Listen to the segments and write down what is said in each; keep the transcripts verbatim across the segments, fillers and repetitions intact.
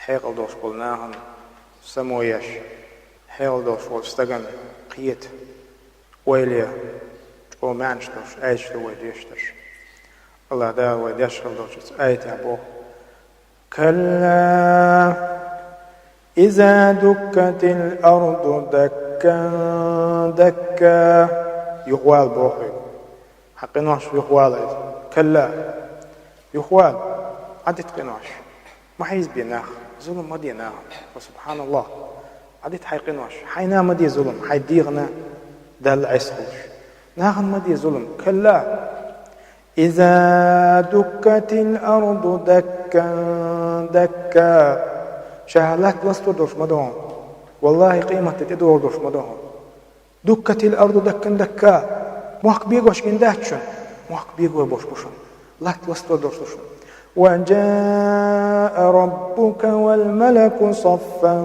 Хьекъал долуш болу нахана само еш, хьекъал долуш волу стагана кхета, ойла е, чӀогӀа маьӀнаш долуш аяташ ду вай дешнарш. АллахӀ Дала вай деш хила долчу цу аятехь боху: «كلا إذا دكت الأرض دكا دكا». Юхавала боху хьуна. Хьан къинош юхавала иза. Калла. Юхавала. Ӏадита къинош. Ма хьийзабе нах. Зулам ма де нахана. Ва субханаллахӀ. Ӏадита хьайн къинош. Хьайна ма де зулам. Хьайн дегӀана Далла Ӏеса хуьлуш. Нахана ма де зулам. Калла. إذا دكت الأرض دكا دكا. Ша латта ластор долуш ма ду хьуна. ВаллахӀи, къематде тӀедогӀур долуш ма ду хьуна. دكت الأرض دكا دكا. Мохк бегош гина дац шуна. Мохк бегор болуш бу шуна. Латта ластор долуш ду шуна. وجاء ربك والملك صفا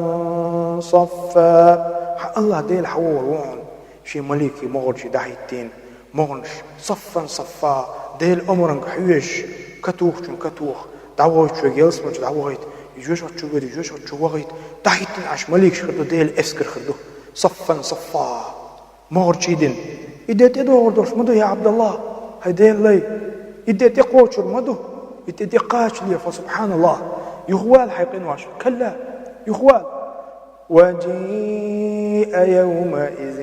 صفا. Хьан АллахӀ Дела хьан вогӀур ву хьуна. Шен маликий могӀарший дӀахӀиттийна, могӀарш, صفا صفا, Делан омранга хьоьжуш, катухучун катуха, дӀавахийтинчуьнга ялсаманчу дӀавахийта, жоьжахати чу воьду, жоьжахати чу вахийта, дӀахӀиттина Ӏаш маликаш хир ду, Делан эскар хир ду. صفا صفا. МогӀарший дина. И де тӀедогӀур долуш ма ду, я ӀабдаллахӀ, хьайн Делан лай. И де тӀекхочур ма ду. И де тӀекхачале, фа субханаллахӀ. Юхавала хьайн къинош. Калла. Юхавала. وجيء يومئذ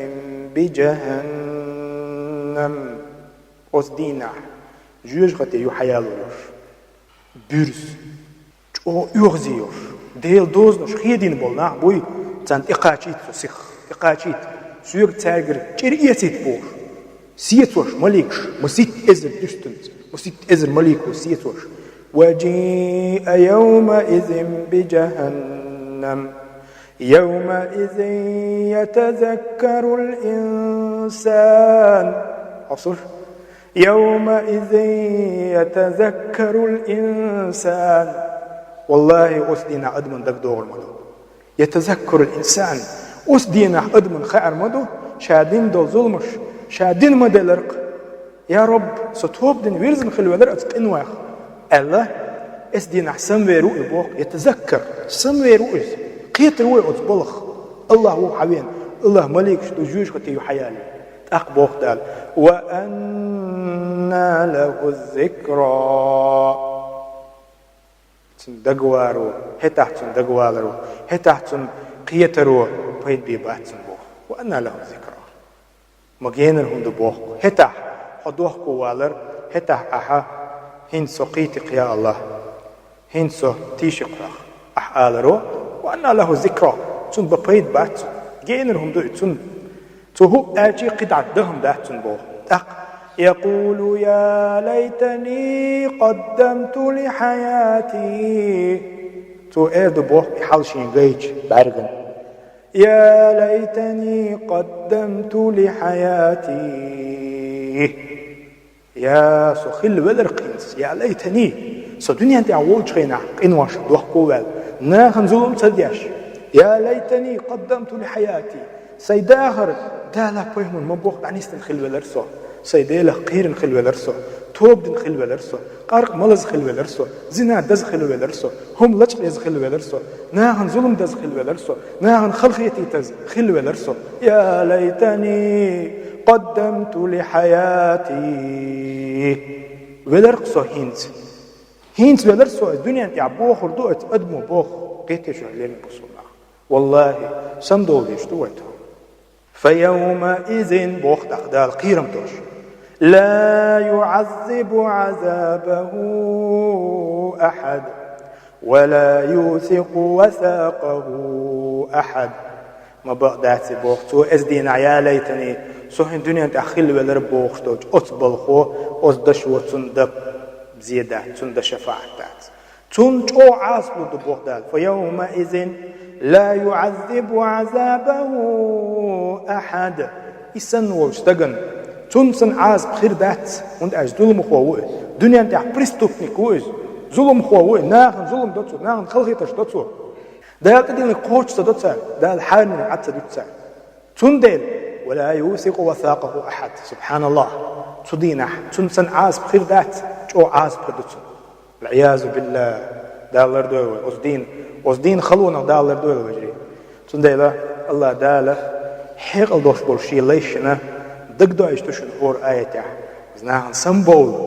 بجهنم. Оцу дийнахь жоьжахати ю хьаяло йолуш, буьрса, чӀогӀа оьгӀазе йолуш, Делан дозанаш хедийна болу нах буй, царна тӀекхачийта со сиха, тӀекхачийта, соьга цаьргара чӀир эцийта бохуш. Сецош маликаш, маситта эзар дуьстанца, маситта эзар малико сецош. وجيء يومئذ بجهنم. يومئذ يتذكر الإنسان. Хьо слуш? يومئذ يتذكر الإنسان. ВаллахӀи, оцу дийнахь адаман дагадогӀур ма ду. يتذكر الإنسان. Оцу дийнахь адаман хаар ма ду, ша дина долу зуламаш, ша дина ма деларх. Я Рабби, со тоба дина вирзина хила велара оцу къинойх, аьлла, эс дийнахь самавер ву и боху, يتذكر, самавер ву иза, кхетар ву оцу балхах. АллахӀ ву хьан веана, АллахӀ маликаш ду, жоьжахати ю хьаялийна. ТӀаккха боху Дала: وأنى له الذكرى. Цунна дагаваро, хӀетахь цунна дагаваларо, хӀетахь цунна кхетаро пайда бе бац цунна боху. وأنى له الذكرى. Ма генара хӀума ду боху. ХӀетахь хьо дохко валар, хӀетахь ахьа: «ХӀинца со кхийти-кх, я АллахӀ, хӀинца со тийши-кх хьох», ахьа аларо, وأنى له الذكرى, цунна бан пайда бац цунна. Генара хӀума ду и цунна. Цо хӀуъа аьлча, кхидӀа дахам дац цунна боху. ТӀаккха: يقول يا ليتني قدمت لحياتي. Цо эр ду боху и хьал шен гайча бӀаьргана: يا ليتني قدمت لحياتي. Я, со хилла велар-кх хӀинца, يا ليتني, со дуьнен тӀехь волчу хенахь къинош дохко а ваьлла, нахана зулам а ца деш, يا ليتني قدمت لحياتي, сайн дахар Дала пайхамар ма боху дӀанисдина хилла велар со, сайн Делах кхийрина хилла велар со, тоба дина хилла велар со, къаркъа малаза хилла велар со, зина даза хилла велар со, хӀума лачкъа еза хилла велар со, нахана зулам даза хилла велар со, нахана халахетийтаза хилла велар со. يا ليتني قدمت لحياتي. Велар-кх со хӀинца. ХӀинца велар со, иза дуьнен тӀехь бохур ду оцу адамо боху, кхетий шуна, леррина бусулба нах. ВаллахӀи, самадовла дезаш ду вай тхо. فيومئذ, боху тӀаккха Дала кхерам долуш: لا يعذب عذابه أحد ولا يوثق وثاقه أحد. Ма бакъ дац и боху, цо эза дийнахь, يا ليتني, со хӀинца дуьнен тӀехь хилла велар бохуш долчу оцу балхо, оцу дашо цунна дан зе дац, цунна дан шафаӀат дац. Цунна чӀогӀа Ӏазап лур ду боху Дала. فيومئذ لا يعذب عذابه أحد. И санна волчу стагана цунна санна Ӏазап хир дац, хӀунда аьлча зуламхо ву иза. Дуьнен тӀехь преступник ву иза. Зуламхо ву иза. Нахана зулам до цо, нахана халахетарш до цо. Дала тӀедиллинарг кхочуш ца до цара, Дала хьарманиг Ӏад ца дуьту цара. Цундела, ولا يوثق وثاقه أحد. СубхьаналлахӀ. Цу дийнахь цунна санна Ӏазап хир дац, чӀогӀа Ӏазап хир ду цунна. والعياذ بالله. Дала лардойла вай. Оцу дийна, оцу дийна халонах Дала лардойла, вежарий. Цундела АллахӀ Дала хьекъал долуш болу шен лайшна дагадоуьйтуш ду шуна хӀора аятехь. Иза нахана самабовла,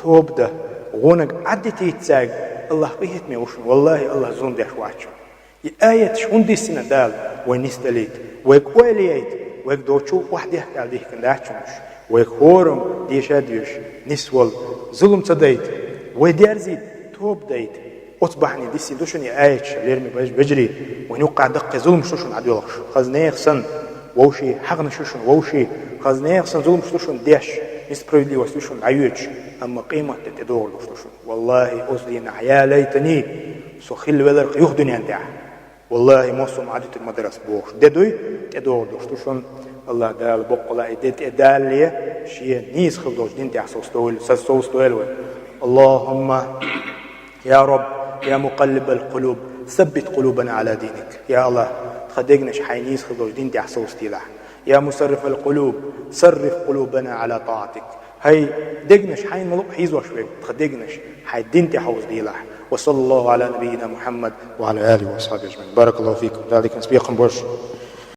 тоба дан, гӀонаг Ӏадитийта цаьрга АллахӀ къинхетаме ву шуна. ВаллахӀи, АллахӀ зулам деш вац шуна. И аяташ хӀунда диссина Дала? Вай нисдалийта, вайга ойла яйта, вайга доцу охьадехка аьлла дихкина дац шуна уьш. Вайга хӀораммо деша а доьшуш, нисвала, зулам ца дайта, вай дерзийта, тоба дайта. Оцу бахьане диссина ду шуна и аяташ, лераме баж-, вежарий, вайн юккъехь даккхий зуламаш ду шуна Ӏадоьлхуш. Хаза нехан санна, вовшийн хьагӀнаш ю шуна, вовшийн, хаза нехан санна зуламаш ду шуна деш, несправедливость ю шуна дӀайоьдуш, амма къематде тӀедогӀур долуш ду шуна. ВаллахӀи, оцу дийнахь ялайтаний, со хилла веларх юха дуьнен тӀехь. ВаллахӀи, массо а Ӏадитар ма дара ас бохуш. Де дуй, тӀедогӀур долуш ду шуна. АллахӀ Дала боккъала и де тӀедалале, шен нийса хила долчу дин тӀехь совцадойла, са-, совцадойла вай. اللهم يا رب، يا مقلب القلوب، ثبت قلوبنا على دينك. Я АллахӀ, тхан дегнаш хьайн нийса хила долчу дин тӀехь совцаделахь. يا مصرف القلوب، صرف قلوبنا على طاعتك. ХӀай дегнаш, хьайна ма-луъу хьийзош верг, тхан дегнаш хьайн дин тӀе хьовзаделахь. وصلى الله على نبينا محمد وعلى آله وأصحابه أجمعين. بارك الله فيكم. Дала диканца бекхам бойла шун.